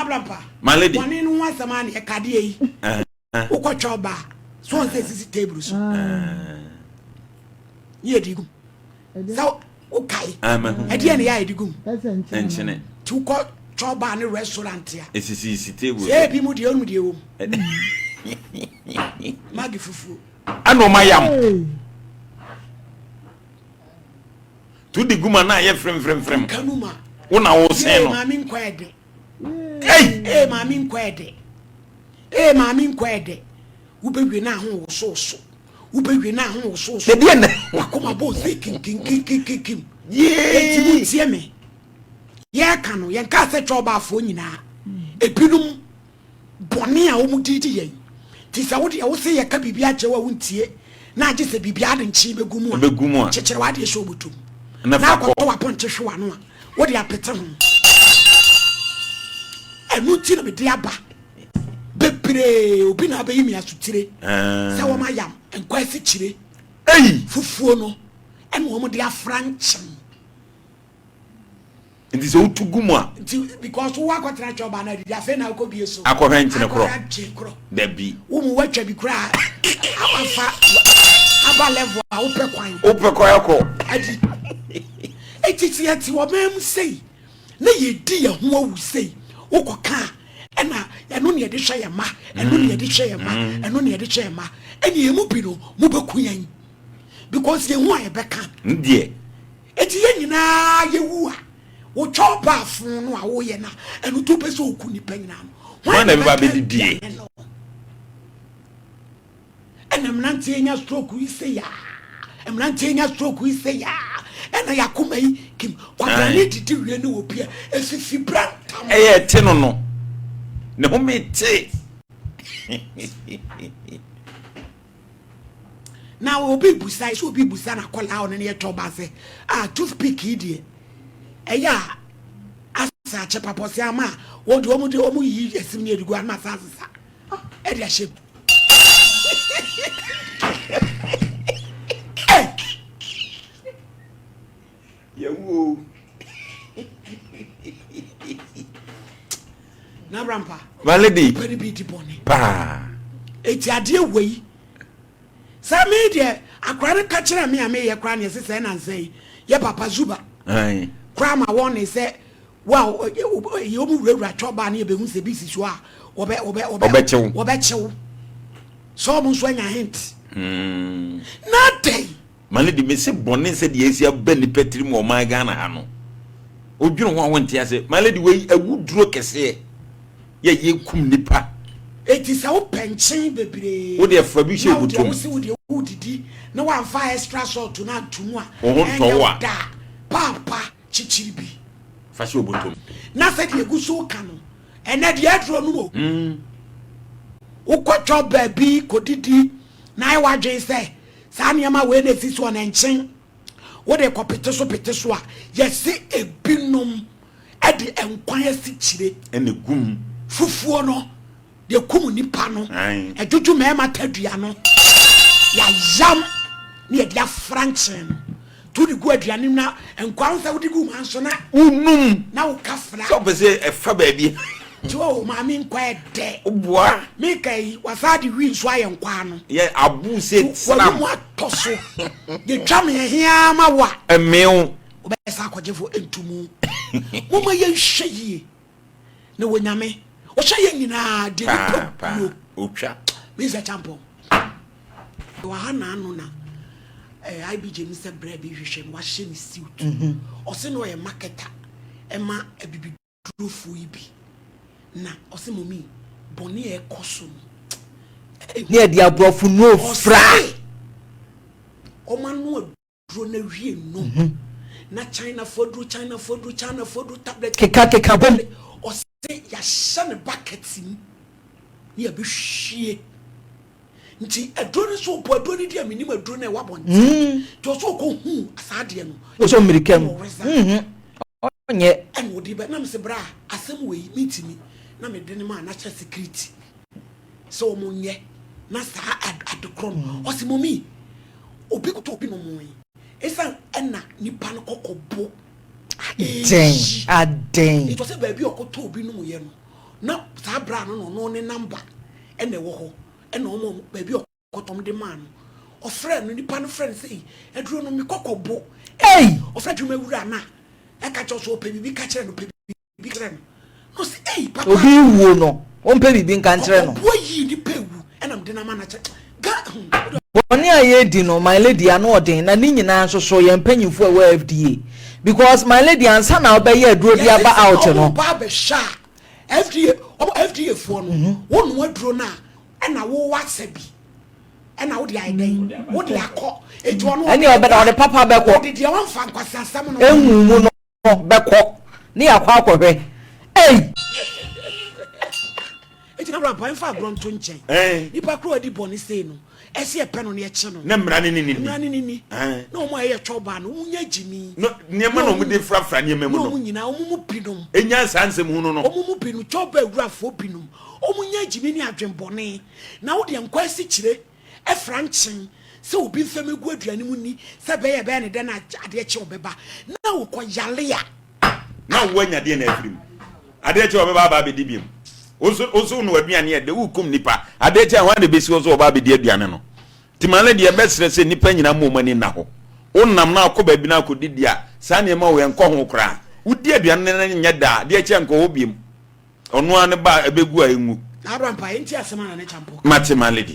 Abrampa. My lady. Bɔne no ho asɛm a na yɛka adeɛ yi. Wokɔtwa ɔbaa so wɔn sɛ sisi table so. Ne yɛde gum. Sɛ wokae. Ɛdeɛ ne yɛ a yɛde gum. Nkyene. Nti wokɔ twɛ ɔbaa ne restaurant a. Esisi si table so. Sɛ ebi mu deɛ ɔnum deɛ wɔ mu. Magi fufuo. Ɛna ɔma yam. Tu di guma na ayɛ fremfremfrem. Kanuma. Wo na wo sɛn no. Maame nkɔ ɛde. Ei! Ee maame nkɔ ɛde. Ee maame nkɔ ɛde. Wobɛwie na aho wosowoso. Wobɛwie na aho wosowoso. Ɛdeɛ na. Wakoma bɔ ose kinkinkinkinkinkim. Yee! Eti mu ntie me. Yɛreka no yɛnkaa sɛ twɛ ɔbaafoɔ nyinaa. Ebinom bɔne a wɔn di di yɛn. Ti sɛ wo deɛ wo se yɛka biribi akyerɛ wo a wontie na agye sɛ biribi ade nkyen bɛgu mu a. Bɛgu mu a. Kyekyere w'adeɛ hyɛ obotom. Na Na fa kɔ. akɔtɔ w'apɔnkye hwe w'ano a wode apete ho. Ɛno nti na mede aba bebree obi na abɛyi me asotire sɛ wɔn ayam nkɔ asikyire Ei! fufuo no ɛna wɔn de afra nkyɛn. Nti sɛ wotu gu mu a. Nti because wo akɔtena twɛ ɔbaa no adidi afei na akɔ bie so. Akɔhwɛ nkyene korɔ. Akɔhwɛ nkyene korɔ. Dabi. Wo mu watwa bi koraa afa aba level a wopɛ kwan. Wopɛ kwan akɔ. Adi. Eti sɛ yɛte ɔman mu sei na yɛdi yɛn ho awu sei wokɔ kaa ɛna ɛno ne yɛde hwɛ yɛn ma ɛno ne yɛde hwɛ yɛn ma ɛno ne yɛde hwɛ yɛn ma ɛne yɛn mu bi no mo bɛku yɛn because yɛn ho a yɛbɛka. Ndeɛ. Eti yɛn nyinaa yɛwu a wotwa ɔbaafo no a woyɛ na ɛno to pɛ sɛ oku nipa nyinaa no. Hwan na ɛbɛba abɛdidie? Ɛna mmeranteɛ nya stroke yi sɛ yaa mmeranteɛ nya stroke yi sɛ yaa ɛna yakoma yi kim kwabrane didi wie ne wɔ bia efifi brantam. Ɛyɛ ɛte no ne ho me te. Na obi busa sɛ obi busa na akɔlaa ɔno ne yɛ twɛ ɔba sɛ ah toothpick yi deɛ ɛyɛ a asa akyɛ papɔse ama a wɔn de wɔn de wɔn yi ɛsim ne edigu anam asa asesa ɛde ahyɛ mu. Ɛ Yɛwu o. Na abrampa. My lady. Nipa ni bi di bɔne. Paa. Eti adeɛ wɔ yi sɛ mi deɛ akora no ka kyerɛ mi a mi yɛ kora ne ɛsɛ sɛ ɛna nsa yi yɛ papa zuba. Ayi. Kora ma wɔn ne sɛ wa yɛ wɔn wurawura twɛ ɔbaa ne yɛ bɛ hu sɛ bi si so a wɔbɛ wɔbɛ wɔbɛ Wɔbɛkyew. Wɔbɛkyew sɛ wɔn nso anya hint. Na dɛn. My lady me se bɔne sɛ deɛ esi aba nipa tirim wɔ ɔman Ghana ha no. Odwene ho a wonte ase. My lady wei awuduro kɛseɛ. Yɛ yɛ kum nipa. Eti sɛ wopɛ nkyɛn bebree. Wo deɛ fa bi hyɛ na wo deɛ obotom. wo se wo deɛ wodidi na wamfa extra salt na ato mu a. Wo ho ntɔ ɛnyɛ wo a. da paapa kyikyiri bi. Fa hyɛ obotom. Na sɛ deɛ egu so ka no ɛnɛ deɛ aduro no o. Wokɔtwɔ baabi kɔdidi na ayɛ w'adwene sɛ saa nneɛma wei na esi so ɔna nkyɛn wode kɔ pete so pete so a yɛsi ebinom ɛde nkwan asikyire. Ɛna gum. Fufuo no deɛ kum nipa no. Ɛdwodwo mmarima tadua no yɛayam ne yɛde afra nkyɛn no to de gu aduane mu na nkwan sɛ wode gu ma nso na wonum na woka fra. Sɛ wopɛ sɛ ɛfa baabi. Nti o maame nkwa ɛdɛ. Woboa. Meka yi wasa de wi nso ayɛ nkwa no. Yɛ abu sɛ sram. Wɔn mu atɔ so. Yɛtwa me ɛhea ma wo a. Ɛmew. Wobɛsa akɔgyefo ntumu. Moma yɛnhwɛ yie. Na wɔ nyame. Ɔhwɛ yɛn nyinaa deɛ nipa buo. Otwa. Mr. Champon. Wɔ ha na ano na IBJ mi sɛ brɛ bi hwehwɛ mu wahyɛ ne suit. Ɔse na ɔyɛ marketer ɛma abibi durofoɔ yi bi. Na ɔse mɔmi bɔne a ɛkɔ so no. Ne yɛde aborɔfo no fra. Ɔma no aduro na wie no. Na China fo aduro, China fo aduro, China fo aduro tablet. Keka keka bom. Ɔse yɛahyɛ ne bucket mu ne yɛbɛhwie. Nti aduro no so ɔbɔ aduro no di a menim aduro no ɛwɔ abɔnten. Nti ɔsɛ ɔkɔ hu saa adeɛ no. Ɔsɛ mmirika mu. Ɔnyɛ. Ɛna ɔde bɛ nam sɛ bra asɛm wɔ yi mentimi na mede ne ma national security sɛ ɔmo nyɛ na saa adekorɔ no. Ɔsɛ mɔmi obi koto obi nom yi. Esan ɛna nipa no kɔkɔ bo. Aden aden. Nti ɔsɛ baabi ɔkɔtɔ obi nom yɛ no. Na saa bra no na ɔno ne number ɛna ɛwɔ hɔ, ɛna ɔmo baabi a ɔkɔtɔm de maa no, ɔfrɛ no, nipa no frɛ no sɛ, "Aduro no mekɔkɔ bo." Ei! Ɔfrɛ adwuma wura na ɛka kyerɛ so ɔpɛ biribi ka kyerɛ no, ɔpɛ biribi kyerɛ no, na ɔsɛ, "Ei, papa." Obi wuo no, ɔmpɛ biribi nka nkyerɛ no. Ɔboa yii nipa ewu ɛna mede nama na kyerɛ ga. Bɔne a yɛredi no, my lady, ano ɔden, na ne nyinaa nso so yɛn mpanyinfoɔ a ɛwɔ FDA, because my lady, ansa na wobɛyɛ aduro de aba out no Ɔmo ba abɛhwɛ a, FDA, ɔmo FDA foɔ no, wɔn no aduro no a ɛna wɔwɔ asɛ bi ɛna wɔde ayɛ dɛn, wɔde akɔ etu ɔno. Ɛne ɔbɛda ɔde papa bɛkɔ. Ɔde deɛ wɔnfa nkwasi asɛm no. Ehu mu no bɛkɔ ne yɛakɔ akɔhwɛ, ei. Eti na wura mfa agorɔ nto nkyɛn. Nipa koro a ɔdi bɔne sei no, ɛsi ɛpɛ no ne ɛkyi no. Ne mmara ne ne ni. Mmara ne ne ni. Na wɔn a ɛyɛ twɔba no, wɔn nya gyimi. No, nneɛma na wɔn de frafra nneɛma mu na no. Wɔn nyinaa, wɔn mu binom. Enya saa nsɛm hunu no. Wɔn mu binom, twɔba awurafoɔ binom, wɔn nya gyimi ne adwenbɔne na wɔde nkɔ asikyire ɛfra nkyɛn sɛ obi nfɛm egu aduane mu ni sɛ bɛyɛ ne dɛ na adeɛ kye ɔbɛba na wokɔ yale a. Na wo anya deɛ na afiri mu. Adeɛ kyɛ ɔbɛba aba abɛdi bi mu. Woso no aduane yɛ de wokum nipa. Adeɛ kyɛ hwan na ebesi hɔ so ɔba abɛdi aduane no? Timale deɛ, bɛsrɛ sɛ nipa nyinaa mmɔ wɔn ani nna hɔ. Wonam na akɔ baabi na akɔdidi a, saa nneɛma wɔ yɛn ho koraa. Wodi aduane no nyɛ daa, adeɛ kyɛ nkɔ hɔ biem. Ɔno ara ne ba ɛbɛgu a ɛngu. Na Abraham pa yɛnti asɛm a na ne kyampo. Mate, my lady.